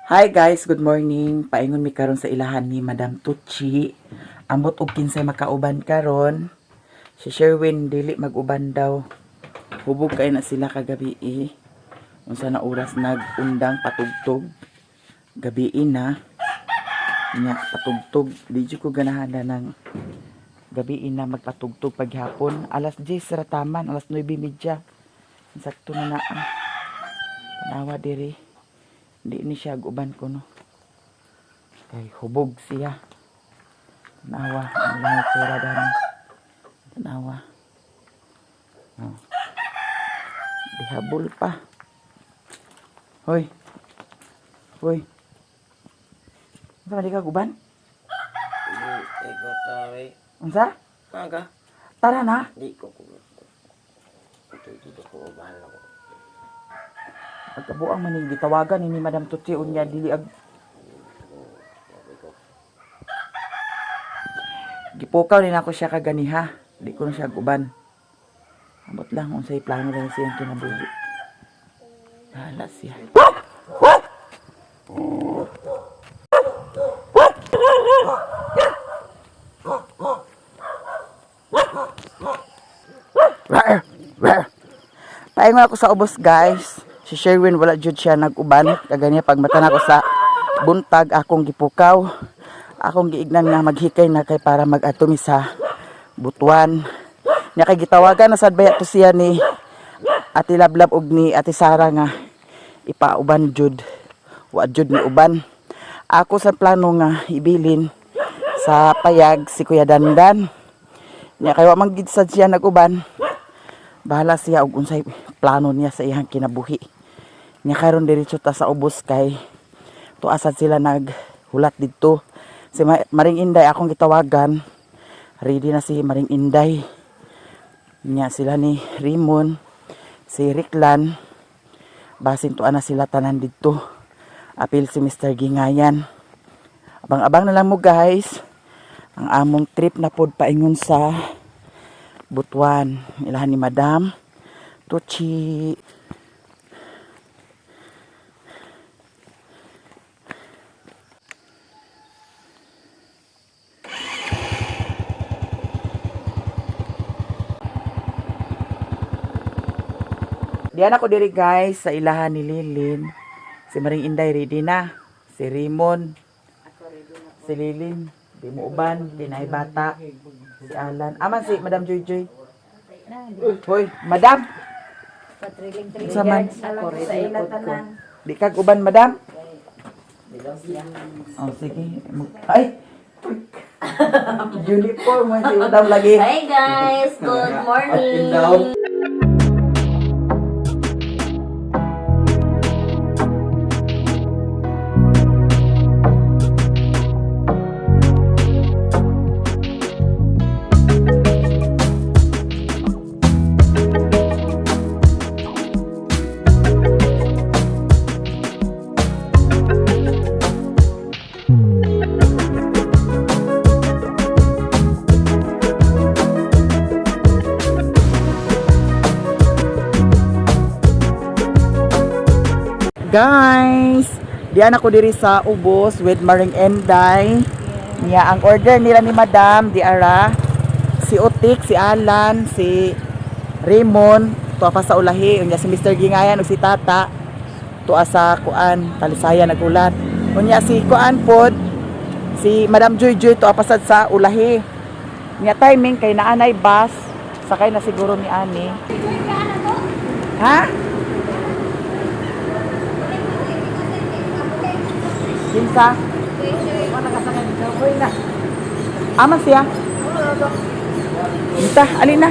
Hi guys, good morning. Paingon mi karon sa ilahan ni Madam Tucci. Ambot og kinsay makauban karon. Si Sherwin dili mag-uban daw. Hubog kay na sila kagabi eh. Unsa na oras nag-undang patugtog. Gabi na. Nya patugtog. Di jud ko ganahan na ng gabi na magpatugtog paghapon. Alas 10 ra taman, alas 9:30. Sakto na na. Tanawa diri. Hindi ni siya guban ko, no. Kay hubog siya. Tanawa, ang langit sura dani. Tanawa. Oh. Dihabol pa. Hoy. Hoy. Unsa man di ka guban? Ikaw tawe. Unsa? Aga. Tara na. Di ko ko. Ito dito ko bahal ako. Pagkabuang man ning gitawagan ni Madam Tutsi unya dili ag gipukaw ni nako siya kaganiha. Di ko na siya guban. Ambot lang unsay plano rin siyang kinabuhi. Bahala siya. Rar! Rar! Paingon ako sa ubos, guys. Si Sherwin wala jud siya nag-uban. Kaganiya pag mata nako sa buntag akong gipukaw. Akong giignan nga maghikay na kay para mag-atomi sa Butuan. Nya kay gitawagan na sad baya to siya ni Ate Lablab og ni Ate Sara nga ipauban jud. Wa jud ni uban. Ako sa plano nga ibilin sa payag si Kuya Dandan. Nya kay wa man gid sad siya nag-uban, bahala siya og unsay plano niya sa iyang kinabuhi. Nya karon diretso ta sa ubos kay tuasad sila naghulat didto. Si Maring Inday akong gitawagan. Ready na si Maring Inday. Nya sila ni Rimon, si Riklan. Basin tuan na sila tanan didto. Apil si Mr. Gingayan. Abang-abang na lang mo, guys. Ang among trip na pod paingon sa Butuan. Ilahan ni Madam Tucci. Diyan ako diri, guys, sa ilahan ni Lilin. Si Maring Inday ready na. Si Raymond. Si Lilin. Di mo uban, di na bata. Si Alan. Aman si Madam Joy Joy. Hoy, Madam. Unsa man? Di kag uban, Madam? Oh, sige. Ay. Uniform man si Madam lagi. Hi guys! Good morning! Guys, diyan ako diri sa ubos with Maring Enday. Niya ang order nila ni Madam di ara si Otik, si Alan, si Raymond, tuwa pa sa ulahi, unya si Mr. Gingayan ug si Tata tuwa sa kuan, Talisaya nagulat. Unya si kuan pod, si Madam Joy Joy tuwa pa sad sa ulahi. Niya timing kay naanay bus, sakay na siguro ni ani. Ha? Kinsa? Ama siya? Inta, alin na?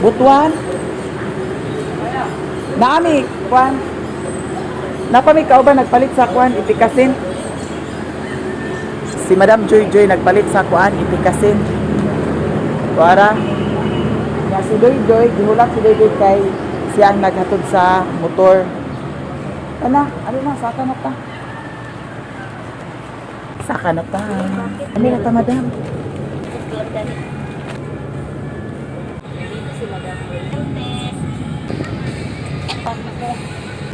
Butuan? Naami, kuan. Napami ka ba nagpalit sa kuan ipikasin? Si Madam Joy Joy nagpalit sa kuan ipikasin. Kuara. Ya si Doy Doy, gihulat si Doy Doy kay siya ang naghatod sa motor. Ana, alin na, saka na ta. Saka na ta. Ano na ta, Madam?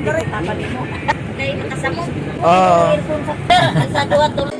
Dahil nakasakot. Oo. Sa duwa tulo.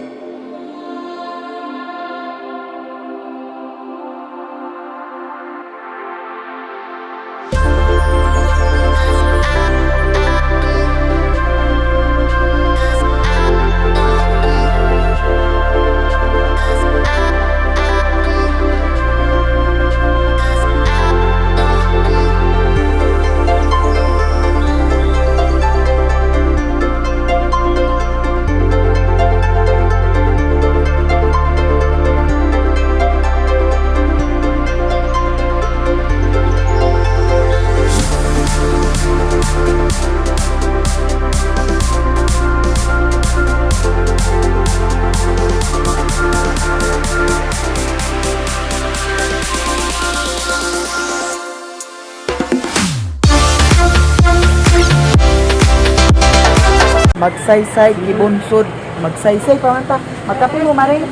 Magsaysay, gibunsod. Magsaysay pa man ta. Magkape mo, Maring.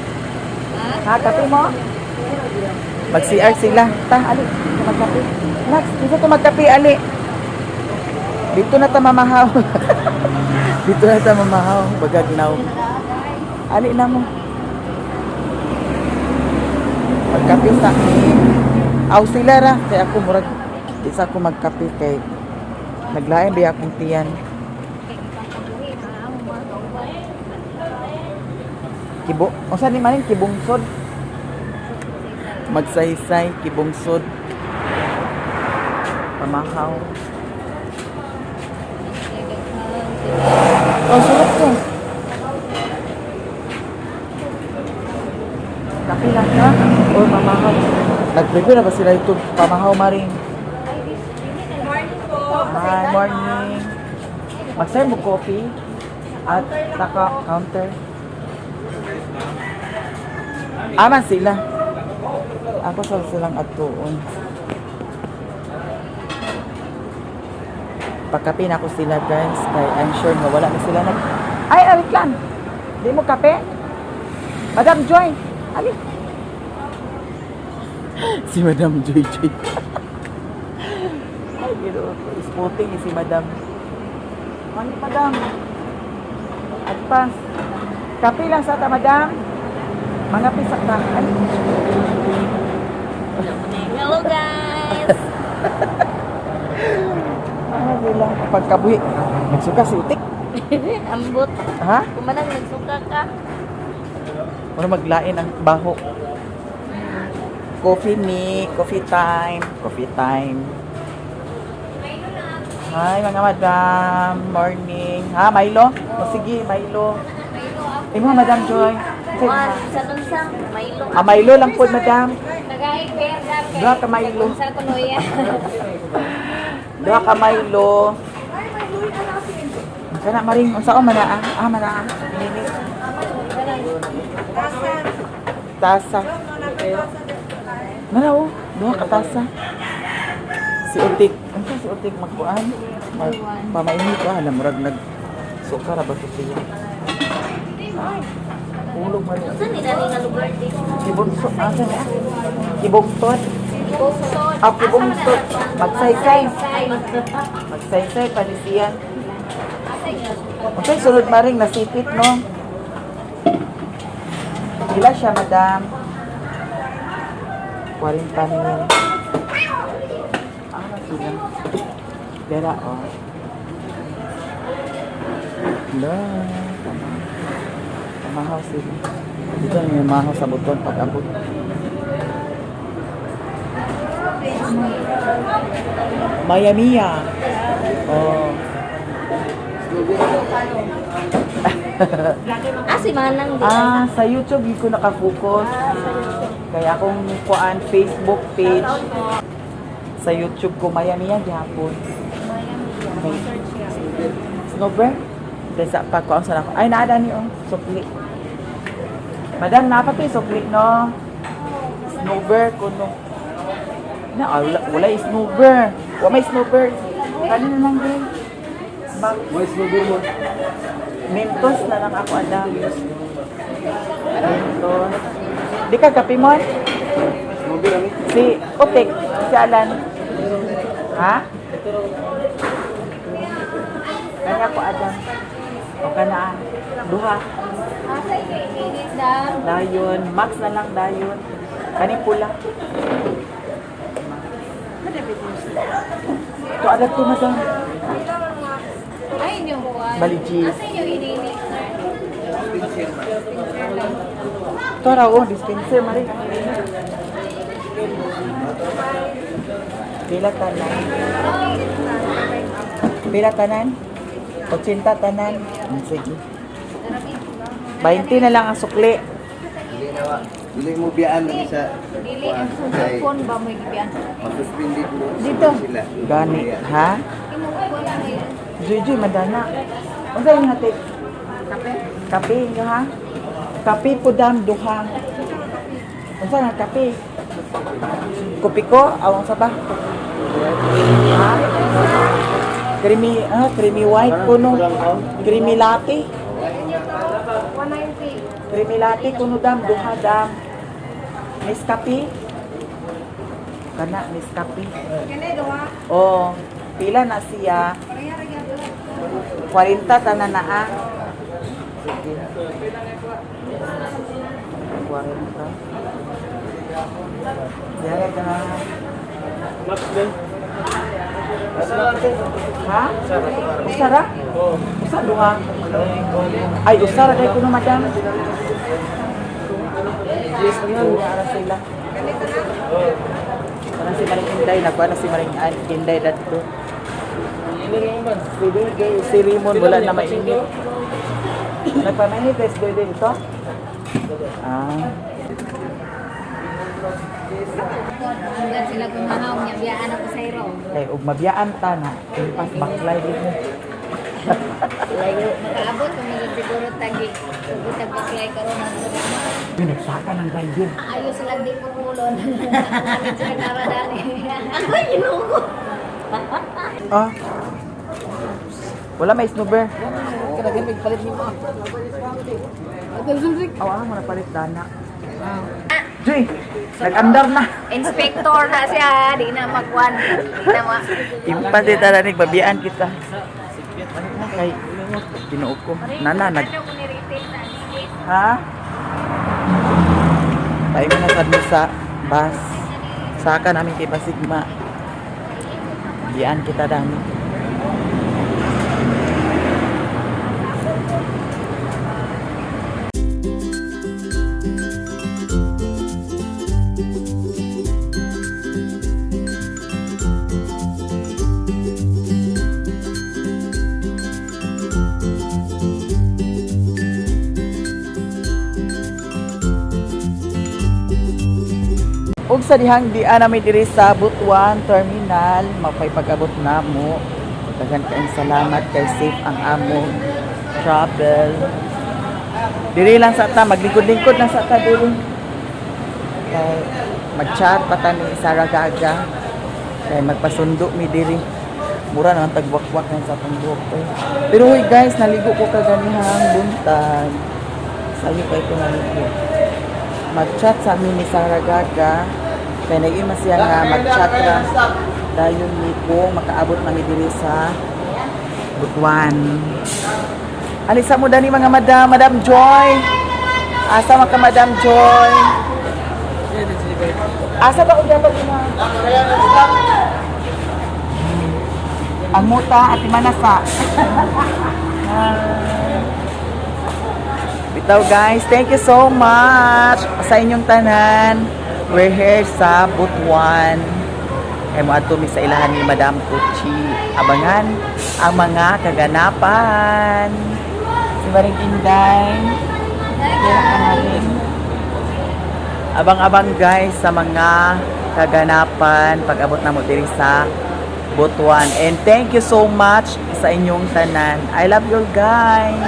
Ha, kape mo? Mag-CR sila. Ta, ali. Magkape. Nax, dito to magkape, ali. Dito na ta mamahaw. Dito na ta mamahaw. Bagagnaw. Ali na mo. Magkape sa Aw sila ra. Kaya ako murag isa ako magkape kay naglain ba akong tiyan. Kibo, unsa ni maning kibungsod? Magsaysay kibungsod. Pamahaw. Oh, sulot ko. Kape lang ka or pamahaw. Nag-prepare na ba sila ito? Pamahaw maring. Hi, morning. Mag-serve mo coffee at naka counter. Aman sila. Ako sa silang atuon. Pagkape na ako sila guys kay I'm sure nga wala na sila nag. Ay, arit lang. Di mo kape? Madam Joy, ali. Si Madam Joy Joy. Ay, ginoo ko. Spotting eh, si Madam. Ano, Madam? Advance. Kape lang sa ta, Madam. Mga pisak ta. Ay. Hello guys. Ano sila? Pagkabuhi. Nagsuka si utik. Ambot. Ha? Kumanang nagsuka ka. Muna maglain ang baho. Coffee me, coffee time, coffee time. Hi mga madam, morning. Ha, Milo? O sige, Milo. Imo, Madam Joy. Sige. One, sa lunsa, Milo. Ah, Milo lang po, madam. Nagahi pera kay Duha ka Milo. Sa kunoya. Duha ka Milo. Unsa na maring unsa ko manaa? Ah, manaa. Init. Tasa. Mana oh, duha ka tasa. Si Utik, unsa si Utik magkuan? Mag pamainit ah, alam murag nag suka ra ba to siya. Ay, ulog man. Unsa ni dani nga lugar di? Kibunso, asa na? Kibugtod. Kibungsod. Ah, kibungsod. Magsaysay. Magsaysay panisiyan. Okay, sunod maring nasipit, no? Ila siya, madam? 40 mil. Ah, sila. Dera, oh. Hello. Tama. Tamahaw sila. Dito na yung mahaw sa buton pag abot. Maya Mia. Oh. Ah, si Manang di. Ah, sa YouTube yun ko nakafocus. Kaya akong kuan Facebook page sa YouTube ko Maya Mia gihapon. Snowbird? Desa pa ko ang sana ko. Ay naada ni oh, sukli. Madam, napa to yung sukli no? Snowbird kuno. Na ah, wala, wala yung snowbird. Wa may snowbird. Kanina lang din. Bak May snowboard mo. Mentos na lang ako, Adam. Mentos. Di ka kape mo? Snowboard ami. Si Otek, si Alan. Ha? Kanya ko, Adam. O kana duha. Asa inyo ininit dam? Dayon, max na lang dayon. Kani pula. To alat ko, madam. Ay, inyong buwan. Balijis. Asa inyo ininit, sir? Dispenser lang. To raw oh, dispenser mari. Pila tanan? Pila tanan? 80 tanan. Sige. 20 na lang ang sukli. Dili na wa. Dili mo biyaan lagi sa Dili, ang phone ba mo igibian? Masuspended mo Dito. sila. Gani, ha? Inuupo lang eh. Joy, Joy, madana. Unsa yung hati? Kape. Kape inyo ha? Kape po dam duha. Unsa nga kape? Kopi ko? Awang sa ba? Ha? Creamy, creamy white kuno. Creamy latte. 190. Creamy latte kuno dam duha dam. Nescafe. Kana Nescafe. Kani duha. Oh, pila na siya? Pareha ra gyud. 40 tanan na ah. Sige. 40. Dere ka. Ha? Usara? Usa duha. Ay, usara dai kuno madam. Duha ra sila. Parang si Maring Inday, nakuha na si Maring Inday dadto. Si Raymond wala na mainit. Nagpa-manifest doon dito? Ah. Hanggang sila gumahaw niya, biyaan ako sa iro. Kay ug mabiyaan ta na, impas baklay din mo. Layo. Makaabot kung mga siguro tagi. Sugod tag baklay karon ang mo. Yun, nagsaka ng driver. Ayos lang di ko mulon. Ano sila naradani. Ako ginugo. Ah. Wala may snoober. Aw, ah, mo napalit dana. Jay, nag-andar na. Inspector na siya, di na magwan. Di na ma. Impas di tara babian kita. Kay Ginoo ko. Nana nag Ano kung ni-retail sa anis? Ha? Tayo na sad mo sa bus. Saka namin kay Basigma. Diyan kita dami. Ug sa dihang di na may diri sa Butuan Terminal, mapay pag-abot na mo. Daghan kaayong salamat kay safe ang among travel. Diri lang sa ta, maglingkod-lingkod lang sa ta diri. Kay mag-chat pa ta ni Sarah Gaga. Kay magpasundo mi diri. Mura naman tagwakwak na sa atong buhok ko. Pero huy guys, naligo ko kaganihang buntag. Sayo kay ko naligo mag-chat sa amin ni Sarah Gaga. Kaya nag-ima siya nga mag-chat ra. Dayon ni ko makaabot mami diri sa Butuan. Alisa mo dani mga madam, Madam Joy. Asa man ka Madam Joy? Asa ba og dapat ina? Ang muta at manasa. Bitaw guys, thank you so much sa inyong tanan. We're here sa Butuan. Kay mo adto mi sa ilahan ni Madam Kuchi. Abangan ang mga kaganapan. Si Maring Inday. Kaya ka natin. Abang-abang guys sa mga kaganapan pag-abot na mo diri sa Butuan. And thank you so much sa inyong tanan. I love you guys.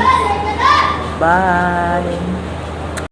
Bye.